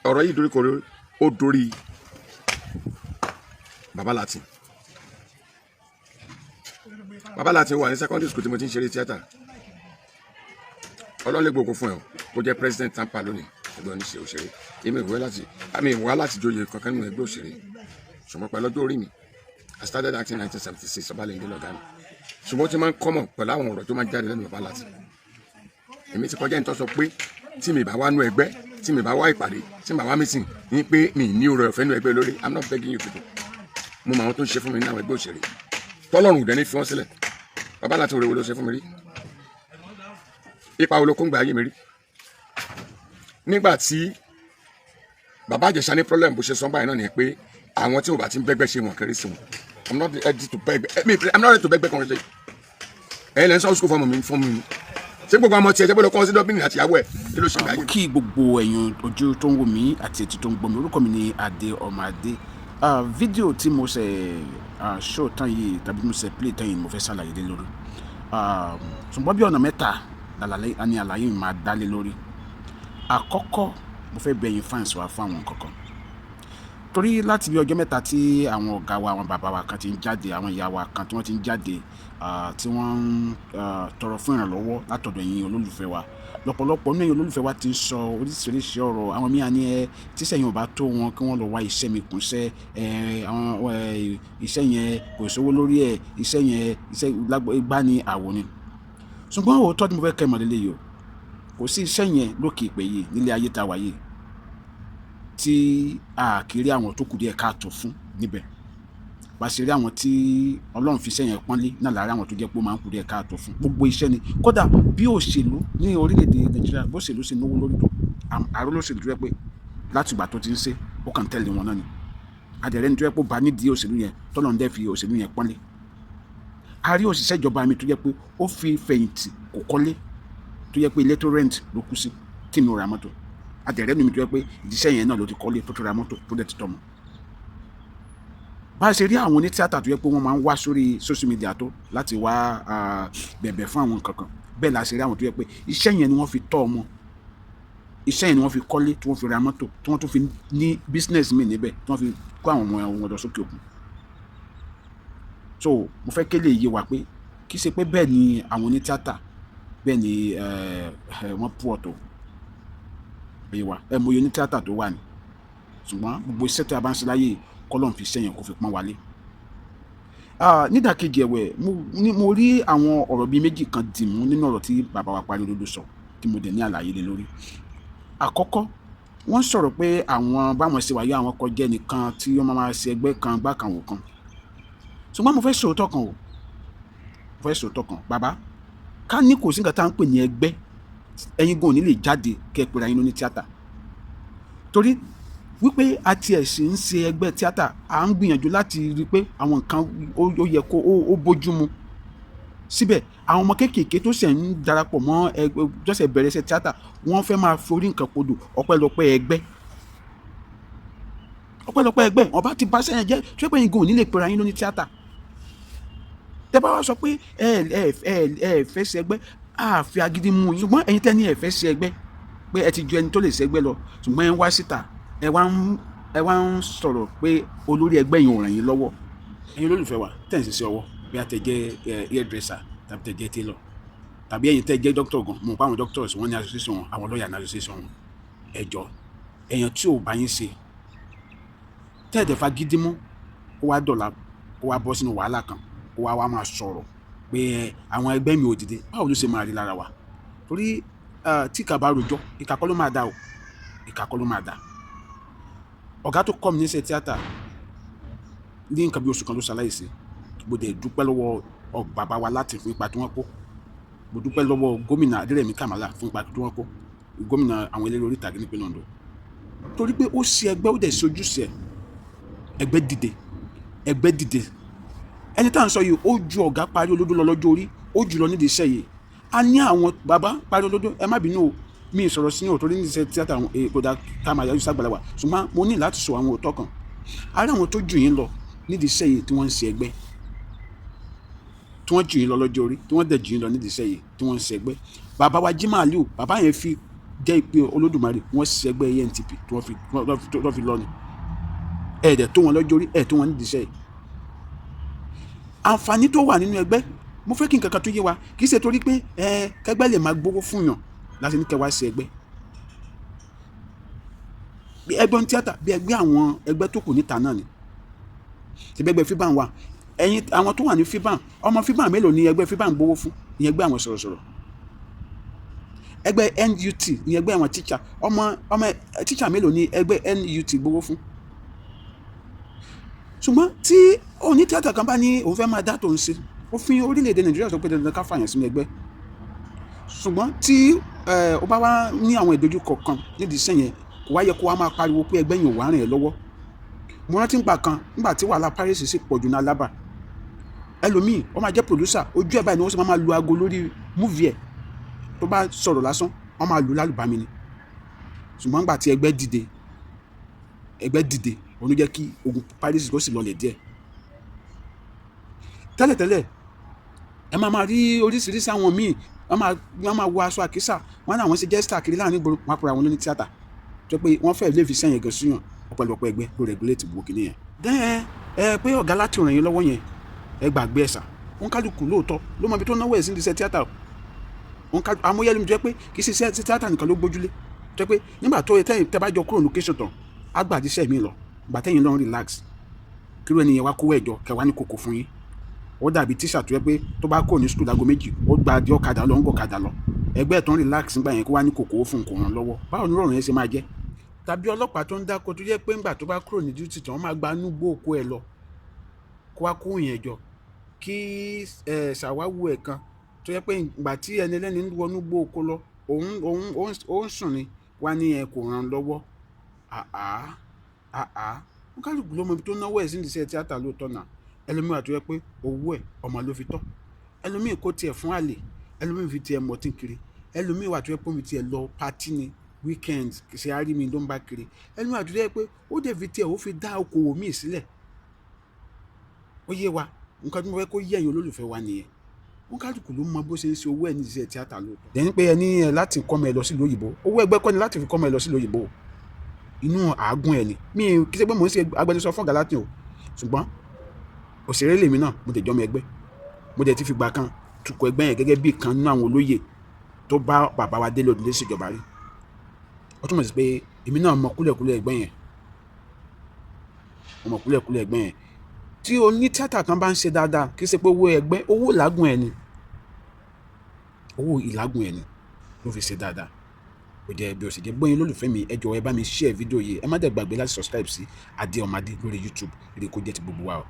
Ọ̀rọ̀ yìí dorí koro, ó dorí Baba Latin. Baba Latin wà ní secondary school tí mo ti ń ṣeré tíátà. Ọlọ́lẹ́gbòkun fún ẹ o, kó jẹ́ president TAMPAN lónìí, ẹgbẹ́ oníṣẹ́ òṣèré. Èmi ìwé láti àmì ìwá láti joyè kankan nínú ẹgbẹ́ òṣèré, ṣùgbọ́n pẹ̀lú ọjọ́ orí mi, I started acting in 1976. Ọbalẹ̀ndé lọ́gá mi, ṣùgbọ́n ó ti máa ń kọ́mọ̀ pẹ̀lú àwọn ọ̀rọ̀ tó máa ń jáde lẹ́nu Baba Latin. Èmi ti kọjá ìtọ́ sọ pé tí mi bá wá nú ẹgbẹ́, tí mi bá wá ìpàdé, tí mi bá wá meeting, ní pé mi ní oore ọ̀fẹ́ nú ẹgbẹ́ lórí. I'm not begging you people. Mo mọ àwọn tó ń ṣe fún mi ní àwọn ẹgbẹ́ òṣèré, tọ́lọ́run ò dẹ́ni fi wọ́n sílẹ̀. Baba Latin, òrèwò ló ṣe fún mi rí? Ipa wo ló kó ń gba ayé mi rí? Nígbà tí Bàbá Ìjẹ̀ṣà ní problem, bó ṣe sọ báyìí náà ni pé àwọn tí ò bá ti ń bẹ́gbẹ́ ṣe, wọn kéré sí wọn. I'm not ready to beg me. I'm not ready to beg kan ṣe. Ẹ̀yin lẹ́yìn sọ́ọ́ school fọmọ mi fún mi. Ṣé gbogbo ọmọ tiẹ̀ ṣe pé ló kọ́ sí Dublin àtìyàwó ẹ̀? Kí ló ṣe gbà Mo yín? Kí gbogbo ẹ̀yin ojú tó ń wò mí àti etí tó ń gbọ́ mi. Orúkọ mi ni Adé ọmọ Adé. Fídíò tí mo ṣe show tán yìí tàbí mo ṣe play tán yìí, mo fẹ́ ṣàlàyé lé lórí. Ṣùgbọ́n bí ọ̀nà mẹ́ta ni àlàyé mi máa dá lé lórí. Àkọ́kọ́, mo fẹ́ bẹ̀ yín fans wa fún àwọn nǹkan kan, torí láti bí ọjọ́ 3 tí àwọn ọ̀gá wa, àwọn bàbá wa kan ti ń jáde, àwọn ìyá wa kan tí wọ́n ti ń jáde, tí wọ́n ń tọrọ fún ìrànlọ́wọ́ látọ̀dọ̀ ẹ̀yin olólùfẹ́ wa. Lọ́pọ̀lọpọ̀ nínú ẹ̀yin olólùfẹ́ wa ti ń sọ oríṣiríṣi ọ̀rọ̀. Àwọn míì á ní ẹ tíṣẹ́ yẹn ò bá tó wọn, kí wọ́n lọ wá iṣẹ́ mi kúnṣẹ́ ẹ. Àwọn iṣẹ́ yẹn kò sówó lórí ẹ̀, iṣẹ́ yẹn iṣẹ́ gbá ní àwò ni. Ṣùgbọ́n òótọ́ tí mo fẹ́ kẹ́ mọ̀ lélẹ́yìí o, kò sí iṣẹ́ yẹn lókè ìpè yìí, nílé ayé tá a wà yìí, tí a kì í rí àwọn tó kù díẹ̀ káàtó fún níbẹ̀. Bá ṣe rí àwọn tí Ọlọ́run fi iṣẹ́ yẹn pọ́nlé náà lára àwọn tó jẹ́ pé ó máa ń kù díẹ̀ káàtó fún. Gbogbo iṣẹ́ ni. Kódà bí òṣèlú ní orílẹ̀-èdè Nàìjíríà, bó òṣèlú ṣe náwó lórí tó, àrò olóṣèlú tó jẹ́ pé láti ìgbà tó ti ń ṣe, ó kàn tẹ̀lé wọn náà ni. Adẹ̀rẹ́ ni tó jẹ́ pé ó bá nídìí òṣèlú yẹn, tọ́lọ́run dẹ̀ fi òṣèlú yẹn pọ́nlé. A rí òṣìṣẹ́ ìjọba mi tó jẹ́ pé ó fi fẹ̀yìntì, kò kọ́lé, tó jẹ́ pé ilé tó rent ló kú sí, tí mi ò ra mọ́tò. Adẹ̀rẹ́ mi tó jẹ́ pé ìdíṣẹ́ yẹn náà ló ti kọ́lé, tó ra mọ́tò, tó dẹ̀ ti tọ́mọ. Bá a ṣe rí àwọn onítíátà tó yẹ pé wọ́n máa ń wá sórí social media tó láti wá bẹ̀bẹ̀ fún àwọn nǹkan kan, bẹ́ẹ̀ la ṣe rí àwọn tó yẹ pé iṣẹ́ yẹn ni wọ́n fi tọ́ ọmọ, iṣẹ́ yẹn ni wọ́n fi kọ́lé, tí wọ́n fi ra mọ́tò, tí wọ́n tún fi ní business mi níbẹ̀, tí wọ́n fi kó àwọn ọmọ wọn lọ sókè òkun. So mo fẹ́ kí lè yé wa pé kì í ṣe pé bẹ́ẹ̀ ni àwọn onítíátà, bẹ́ẹ̀ ni wọ́n pú ọ̀tọ̀ yé wa. Ẹ mọ iye onítíátà tó wà ní, ṣùgbọ́n gbogbo iṣẹ́ tí a bá ń ṣe láyé, kọ́lọ́n fi iṣẹ́ yẹn kó fi pọ́n wálé. Nídàkejì ẹ̀wẹ̀, mo rí àwọn ọ̀rọ̀ bíi méjì kan dìmú nínú ọ̀rọ̀ tí bàbá wa Parí Olódó sọ, tí mo dẹ̀ ní àlàyé lé lórí. Àkọ́kọ́, wọ́n sọ̀rọ̀ pé àwọn báwọn ṣe wáyé, àwọn kọjá ẹnìkan tí wọ́n máa ṣe ẹgbẹ́ kan gbá kan wò kan. Ṣùgbọ́n mo fẹ́ sòótọ́ kan o, mo fẹ́ sòótọ́ kan. Bàbá, ká ní kò sí nǹkan tá à ń pè ní ẹgbẹ́, ẹ̀yin gan ò ní lè jáde kẹ́ ẹ pera yín ní tíátà, torí wípé a tiẹ̀ sì ń ṣe ẹgbẹ́ tíátà, à ń gbìyànjú láti rí i pé àwọn nǹkan ó yẹ kó ó bójú mu. Síbẹ̀, àwọn ọmọ kéékèèké tó ṣẹ̀ ń darapọ̀ mọ́ ẹgbẹ́, tó ṣẹ̀ bẹ̀rẹ̀ iṣẹ́ tíátà, wọ́n fẹ́ máa forí nǹkan kodò. Ọpẹ́lọpẹ́ ẹgbẹ́, ọpẹ́lọpẹ́ ẹgbẹ́, wọ́n bá ti bá sẹ́yìn jẹ́ tó yẹ pé ẹ̀yin gan ò ní lè pera yín lóní tíátà. Tẹ́ bá wá sọ pé ẹ fẹ́ ṣe ẹgbẹ́, á fi agídí mú yín. Ṣùgbọ́n ẹ̀yin tẹ́ ní ẹ fẹ́ ṣe ẹgbẹ́, pé ẹ ti ju ẹni tó lè ṣẹgbẹ́ lọ, ṣùgbọ́n ẹ ń wá síta, ẹ wá ń sọ̀rọ̀ pé olórí ẹgbẹ́ yẹn ò ràn yín lọ́wọ́. Ẹ̀yin olólùfẹ́ wa tẹ̀ ń ṣiṣẹ́ ọwọ́, bí a tẹ̀ jẹ́ hairdresser tàbí tẹ̀ jẹ́ tailor, tàbí ẹ̀yin tẹ́ jẹ́ doctor gan, mo pa àwọn doctors, wọ́n ní association wọn, àwọn lawyer ní association wọn. Ẹ jọ̀ọ́, èèyàn tí ò bá yín ṣe, tẹ́ ẹ̀ dẹ̀ fagídí mú, kó wá dọ̀la, kó wá bọ́ sínú wàhálà kan, kó wá wá máa sọ̀rọ̀ pé àwọn ẹgbẹ́ mi ò dìde, báwo ló ṣe máa rí lára wa? Torí tí ìkà bá rojọ́, ìkà kọ́ ló máa dá o, ìkà kọ́ ló máa dá. Ọ̀gá tó kọ́ mi níṣẹ́ tíátà, ní nǹkan bí oṣù kan ló ṣaláìsí. Mo dẹ̀ dúpẹ́ lọ́wọ́ bàbá wa láti fún ipa tí wọ́n kó. Mo dúpẹ́ lọ́wọ́ gómìnà Adérẹ̀mí Kàmálà fún ipa tí wọ́n kó, gómìnà àwọn eléré orí ìtàgé nípínlẹ̀ Ondo, torí pé ó ṣe ẹgbẹ́, ó dẹ̀ ṣe ojúṣe ẹ̀. Ẹgbẹ́ dìde, ẹgbẹ́ dìde. Ẹni tá à ń sọ yìí, ó ju ọ̀gá Parí Olódó lọ lọ́jọ́ orí, ó jù lọ nídìí iṣẹ́ yìí. A ní àwọn bàbá Parí Olódó, ẹ má bínú o, mi ì sọ̀rọ̀ sí ní òtórí nídìí iṣẹ́ tíátà kò dá ká máa yájú ságbàlagbà, ṣùgbọ́n mo ní láti sọ àwọn òótọ́ kan. A rí àwọn tó jù yín lọ nídìí iṣẹ́ yìí tí wọ́n ń ṣe ẹgbẹ́, tí wọ́n jù yín lọ lọ́jọ́ orí, tí wọ́n dẹ̀ jù yín lọ nídìí iṣẹ́ yìí, tí wọ́n ń ṣe ẹgbẹ́. Bàbá wa Jimoh Aliu, bàbá yẹn fi Jẹ́ ìpè Olódùmarè, wọ́n ṣẹgbẹ́ ANTP tí wọ́n fi lọ ni. Ẹ̀ẹ́dẹ̀ tó wọn lọ́jọ́ orí, ẹ̀ tó wọn nídìí iṣẹ́ yìí. Àǹfààní tó wà nínú ẹgbẹ́, mo fẹ́ kí nǹkan kan tó yé wa. Kì í ṣe torí pé ẹ kẹgbẹ́ lè máa gbowó fún yàn láti ní kẹwàá ṣe ẹgbẹ́. Bí ẹgbẹ́ tíátà, bí ẹgbẹ́ àwọn ẹgbẹ́ tó kù níta náà ni. Ṣe bẹ́gbẹ́ FIBAN wà, ẹ̀yin àwọn tó wà ní FIBAN, ọmọ FIBAN mélòó ni ẹgbẹ́ FIBAN gbowó fún? Ní ẹgbẹ́ àwọn sọ̀rọ̀sọ̀rọ̀, ẹgbẹ́ NUT ní ẹgbẹ́ àwọn tíṣà, ọmọ tíṣà mélòó ni ẹgbẹ́ NUT gbowó fún? Ṣùgbọ́n tí oní tíátà kan bá ní òun fẹ́ máa dá tòun ṣe, òfin orílẹ̀-èdè Nàìjíríà sọ pé dandan ká fàyàn sínú ẹgbẹ́. Ṣùgbọ́n tí ó bá wá ní àwọn ìdojúkọ kan nídìí iṣẹ́ yẹn, kò wá yẹ kó wá máa pariwo pé ẹgbẹ́ yẹn ò wá rìn ẹ́ lọ́wọ́. Mo rántí ngbà kan, nígbà tí wàhálà piracy sì pọ̀ jù ní Alábà, ẹlòmíì wọ́n máa jẹ́ producer, ojú ẹ̀ báyìí ni wọ́n sì máa lu aago lórí movie ẹ̀. Tó bá sọ̀rọ̀ lásán, wọ́n máa lù lálùbami ni. Ṣùgbọ́n nígbà tí ẹgbẹ́ dìde, ẹgbẹ́ dìde, òun ló jẹ́ kí ogun piracy kó sì lọlẹ̀ díẹ̀. Tẹ́lẹ̀tẹ́lẹ̀, ẹ máa máa rí oríṣiríṣi àwọn míì, wọ́n máa wọ aṣọ àkísà, wọ́n ní àwọn ṣe jester kiri láàrin ìgboro, wọ́n á pera wọn lóní tíátà tó pé wọ́n fẹ́ẹ́ lè fi sẹ́yìn gan síyàn. Ọ̀pọ̀lọpọ̀ ẹgbẹ́ ló regulate gbogbo kìíní yẹn. Dẹ́n ẹ pé ọ̀gá láti ràn yín lọ́wọ́ yẹn, ẹ gbàgbé ẹ̀sà wọn. Kálukú lóòótọ́ ló mọ ibi tó náwó ẹ̀ sí ní iṣẹ́ tíátà. Wọn ká amóyẹ́lú jẹ́ pé kì í ṣe iṣẹ́ tíátà nìkan ló gbójúlé, jẹ́ pé nígbà tó tẹ́yìn tẹ́ bá jọ kúrò location tán, á gbà díṣẹ́ mi lọ. Gbà tẹ́yìn lọ́n relax, kí ló ẹni yẹn wá kówó ẹ̀jọ kẹwàá ní kòkò fún yín. Ó dàbí tíṣà tó yẹ pé tó bá kúrò ní school láago 2, ó gba di ọ̀kadà lọ, ń gọ̀ ọ̀kadà lọ. Ẹgbẹ́ tó ń relax nígbà yẹn, kó wá ní kòkó fún kò ràn lọ́wọ́. Báwo ni rọrùn yẹn ṣe máa jẹ́? Tàbí ọlọ́pàá tó ń dáko, tó jẹ́ pé ńgbà tó bá kúrò ní duty tán, wọ́n máa gba inú gbó oko ẹ̀ lọ, kó wá kó yẹn jọ, kí ẹ ṣàwáwù ẹ̀ kan tó jẹ́ pé ìgbà tí ẹni ẹlẹ́ni ń wọnú gbó oko lọ, òun ó ń sùn ni, wá ní ẹ kò ràn lọ́wọ́. Àá àá, wọn kálukú ló mọ ibi tó náwó ẹ̀ sí ní iṣẹ́ tíátà lóòótọ́ náà. Ẹlòmíì wà tó jẹ́ pé owó ẹ̀, ọmọ ló fi tọ́. Ẹlòmíì kó tiẹ̀ fún àlè, ẹlòmíì fi tiẹ̀ mọtí kiri. Ẹlòmíì wà tó jẹ́ pé ó fi tiẹ̀ lọ party ni, weekend ṣe á rí mi ló ń bá kiri. Ẹlòmíì wà tó jẹ́ pé ó dẹ̀ fi tiẹ̀, ó fi dá okòwò míì sílẹ̀. Ó yé wa. Nǹkan tí mo fẹ́ kó yé ẹ̀yin olólùfẹ́ wa nìyẹn. Wọn kálukú ló mọ bó ṣe ń ṣe owó ẹ̀ ní iṣẹ́ tíátà lóòótọ́. Dẹ́ni pé ẹni ẹ láti kọ́ ọmọ ẹ lọ sílùú òyìnbó, owó ẹgbẹ́ kọ́ ni láti fi kọ́ ọmọ ẹ lọ sílùú òyìnbó. Inú àágùn ẹ ni. Mi kì í ṣe pé mò ń ṣe agbẹnusọ fún ọ̀gá láti o, ṣùgbọ́n òṣèré lèmi náà, mo dẹ̀ jọ́mọ ẹgbẹ́. Mo dẹ̀ ti fi gbà kan tukọ̀ ẹgbẹ́ yẹn gẹ́gẹ́ bí ìkan nínú àwọn olóyè tó bá bàbá wa Délé Odùlé ṣèjọba rí. Ó túmọ̀ sí pé èmi náà mọ kúlẹ̀kúlẹ̀ ẹgbẹ́ yẹn, mo mọ kúlẹ̀kúlẹ̀ ẹgbẹ́ yẹn. Tí oní tíátà kan bá ń ṣe dáadáa, kì í ṣe pé owó ẹgbẹ́, owó ìlágùn ẹ̀ ni, owó ìlágùn ẹ̀ ni ló fi ṣe dáadáa. Ó jẹ́ bí o sì jẹ́ gbóyin. Lólùfẹ́ mi, ẹ jọ̀wọ́, ẹ bá mi share fídíò yìí. Ẹ má dẹ̀ gbàgbé láti subscribe sí Adé Ọmọdé lórí YouTube. Èrè kó jẹ́ ti gbogbo wa o.